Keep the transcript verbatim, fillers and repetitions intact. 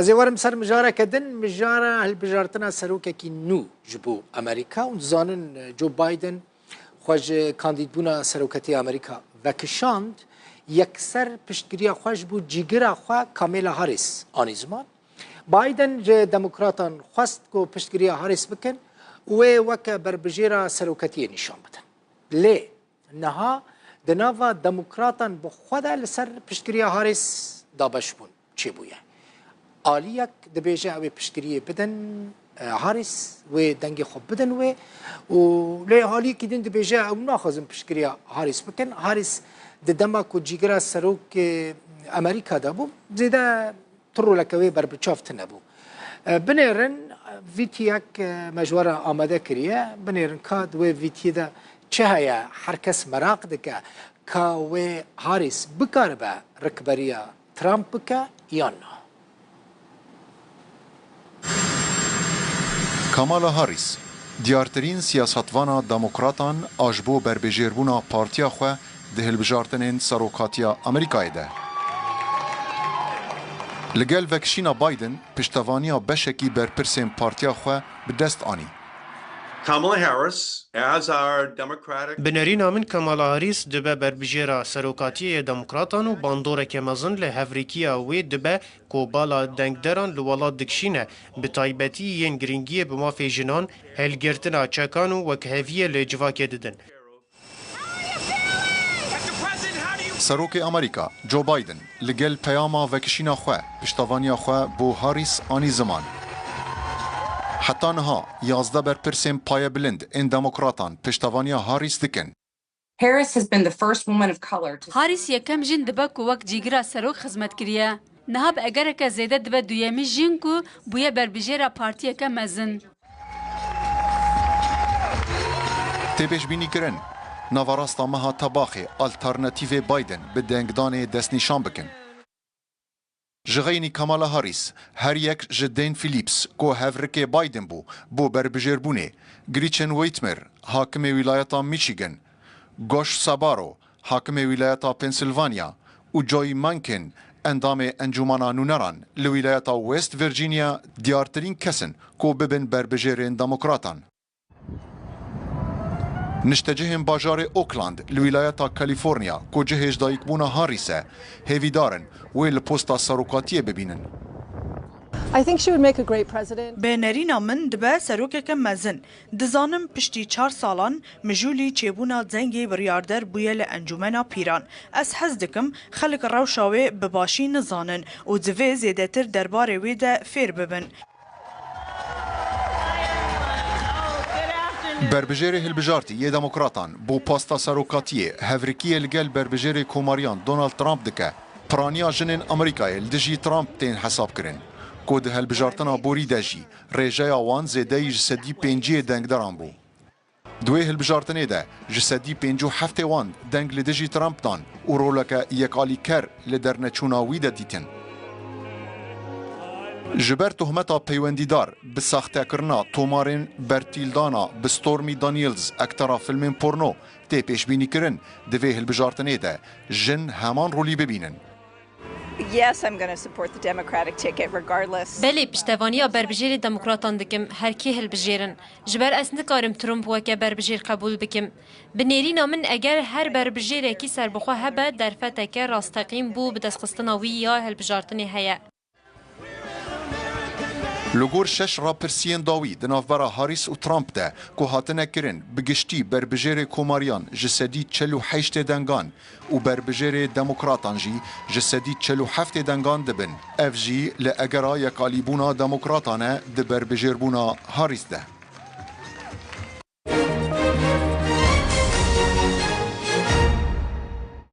Ez ê werim ser mijareke din, mijara hilbijartina serokekî nû ji bo Amerîka. Hûn dizanin, Joe Biden xwe ji kandîdbûna serokatiyê Amerîka vekişand, yekser piştgiriya xwe ji bo cîgira xwe Kamala Harris anî ziman. Biden ji demokratan xwest ku piştgiriya Harris bikin û wê weke berbijêra serokatiyê nîşan bidin. Lê niha di nava demokratan bi xwe de li ser piştgiriya Harris dabeşbûn çêbûye. Aliyek dibêje ew ê piştgiriyê bidin, e, Harris, wê dengê xwe bidin wê û lê aliyekî din dibêje ew naxwazin piştgiriya Harris bikin. Harris di dema ku cîgira serokê Amerîka de bû, zêde tu roleke wê berbiçav tune bû. E, binêrin, vîtiyek, e, me ji we re amade kiriye. Binêrin ka di wê vîtiyê de çi heye? Her kes meraq dike ka wê Harris bikaribe rikberiya Trump bike yan na? Kamala Harris, diyartirîn siyasetvana demokratan a ji bo berbijêrbûna partiya xwe di hilbijartinên serokatiya Amerîkayê de. Li gel vekişîna Biden, piştevaniya beşekî berpirsên partiya xwe bi dest anî. Kamala Harris, as our Democratic Bi nerîna min Kamala Harris dibe berbijêra serokatiyê yê Demokratan û bandoreke mezin li hevrikiya wê dibe ku bala dengderan li welat dikişîne, bi taybetî yên giringiyê bi mafê jinan, hilgirtina çekan û wekheviyê li civakê didin. Serokê Amerîka, Joe Biden, li gel peyama vekişîna xwe, piştevaniya xwe bo Harris anî ziman. Heta niha yazdeh berpirsên payebilind ên demokratan piştevaniya Harris dikin. Harris has been the first woman of color to Harris yekem jin dibe ku wek cîgira serok xizmet kiriye. Niha bi egereke zêde dibe duyemîn jin ku bûye berbijêra partiyeke mezin. Tê pêşbînîkirin, naverasta meha tebaxê alternatîvê Biden bi dengdanê destnîşan bikin. Ji xeynî Kamala Harris, her yek ji Dane Phillips, ku hevrikê Biden bû, bo berbijêrbûnê, Gretchen Whitmer, hakimê wîlayeta Michigan, Josh Sabaro, hakimê wîlayeta Pennsylvania, û Joy Manchin, endamê Encûmena Nûneran li wîlayeta West Virginia, diyartirîn kes in ku bibin berbijêrên demokratan. Niştecihên bajarê Oakland li wîlayeta California, ku cihê ji dayikbûna Harris e, hêvîdar in wê li posta serokatiyê bibînin. I think she would make a great president. Bi nerîna min dibe serokeke mezin. Dizanim piştî çar salan mijûlî çêbûna cengê biryarder bûye li Encûmena Pîran. Ez hez dikim xelk rewşa wê bi başî nizanin û divê zêdetir derbarê wê de fêr bibin. Berbijêrê hilbijartî yê Demokratan bo posta serokatiyê hevrikiyê li gel berbijêrê Komariyan Donald Trump dike. Piraniya jinên Amerîkayê li dijî Trump tên hesabkirin, ku di hilbijartina borî de jî rêjeya wan zêdeyî ji sedî pênciyê dengderan bû. Di wê hilbijartinê de ji sedî pêncî û heftê wan deng li dijî Trump dan û roleke yekalîker li derneçûna wî de dîtin. Ji ber tohmeta peywendîdar bi saxtekirina tomarên bertîldana bi Stormy Daniels, ektera filmên porno, tê pêşbînîkirin di vê hilbijartinê de jin heman rolî bibînin. Yes, I'm gonna support the Democratic ticket regardless. Belê, piştevaniya berbijêrê demokratan dikim, her kê hilbijêrin. Ji ber ez nikarim Trump weke berbijêr qebûl bikim. Bi nêrîna min, eger her berbijêrekî serbixwe hebe, derfeteke rasteqîn bo bidestxistina wî ya hilbijartinê heye. Li gor şeş rapirsiyên dawî di navbera Harris û Trump de ku hatine kirin, bi giştî berbijêrê Komariyan ji sedî çel û heştê dengan û berbijêrê Demokratan jî ji sedî çel û heftê dengan dibin. Ev jî li egera yekalîbûna Demokratan e di berbijêrbûna Harris de.